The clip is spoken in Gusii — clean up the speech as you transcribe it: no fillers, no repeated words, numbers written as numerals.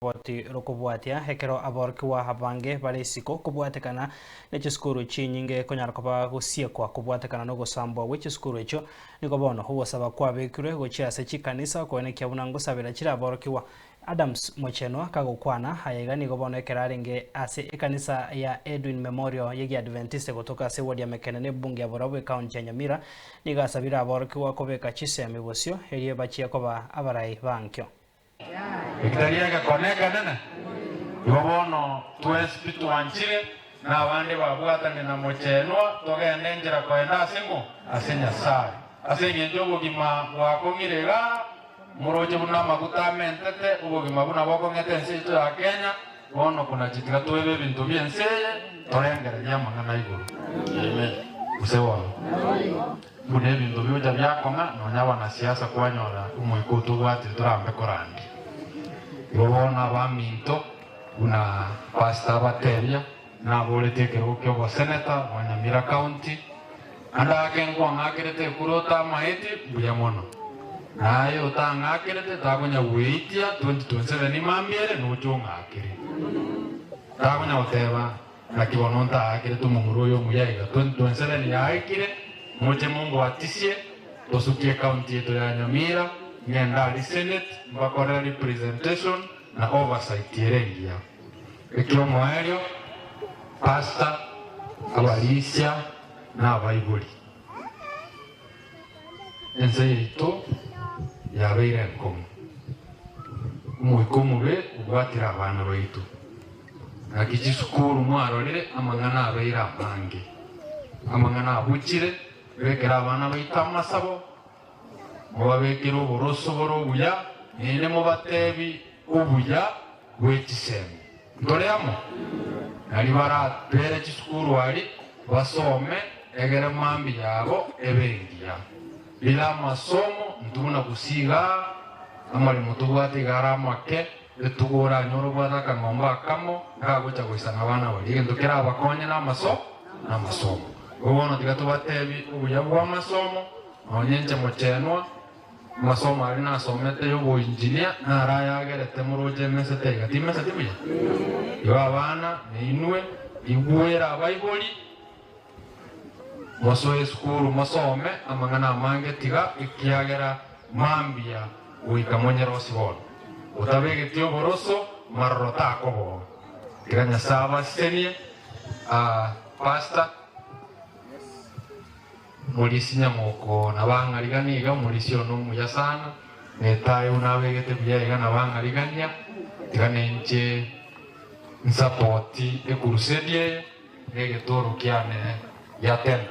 Roroboti rokobwatia ekero aborokigwa abange bare isiko kobwatekana ne chisukuru chinyinge konyara koba gosiekwa kobwatekana nogosambwa gwe chisukuru echio. Nigo bono ogosaba kwabekirwe gochia ase chikanisa koenekia buna ngosabera chire aborokigwa. Adams Mochenwa kagokwana aya iga nigo bono ekero arenge ase ekanisa ya Edwin Memorial yegiadventiste gotoka ase eward ya Mekene ne ebunge ya Borabu ekaunti ya Nyamira nigo asabire aborokigwa kobeka chisemi bosio erio bachie koba abarai ba nkio. Ekitari egekone ekenene. Igo bono twensi pi twanchire, na abande babwatane na mochenwa, togende enchera koenda ase ng'o? Ase Nyasae. Ase engencho obogima bwakong'ire igaa, moroche buna amaguta amentete, obogima buna bokong'ete ense yaito ya Kenya, bono konachi tiga toebe ebinto bi'ense eye, torengererie amang'ana a igoro. Amen. Gose bono? Buna ebinto biocha biakong'a, nonya abanasiasa kwanyora omoika otobwatire torambe korandia. Igo bono abaminto, buna pastor abatebia, naboretie ekerogo ki'oboseneta bwa Nyamira County, ande ake nkwang'akerete ekura otamaeti, mbuya mono. Naye otang'akerete takonya gweitia 2027 mambia ere noche ong'akere. Takonya goteba. Naki bono ntaakerete omomura oyo omuya iga 2027 yaikire, moche mombwatisie, tosukie ecounty yaito ya Nyamira, ng'ende aria Senate mbakorere representation na oversight ere engiya. Ekiomoerio, Pastor, abarisia na abaibori, ense yaito yabeire enkong'u. Omoika omobe obwatire abana baito. Naki chisukuru mwarorire amang'ana abeire amange, amang'ana abuchire, bekera abana baito amasabo, mobabekere oboroso bore obuya, naende mobatebi obuya bwe chisemi. Ntore amo? Nario barabere chisukuru aria, basome, egere mambia yabo ebe engiya. Bila amasomo, intwe buna gusii igaa, amaremo tobwate iga are amake, Rituko oranyore obwate akang'ombe akamo, nkagocha goisana abana baria, egento kerabakonye namaso namasomo. Igo bono tiga tobatebi obuya bw'amasomo, nonye inche mochenwa, amasomo aria nasomete y'oboinjinia naro ayagerete moroche emesete iga, timeseti buya? Igo abana nainwe igwera abaibori, mosoe esukuru mosome amang'ana amange tiga ekiagera mambia goika monyerosie bono. Otabegeti oboroso maroro takoboa. Tiga Nyasae abasesenie ah pastor Morisi nyamoko nabang'arigania iga Morisi one omuya sana netae buna abegete buya iga nabang'arigania tiga nenche nsapoti ecrusade eye. Negetoro kiane gia 10,000.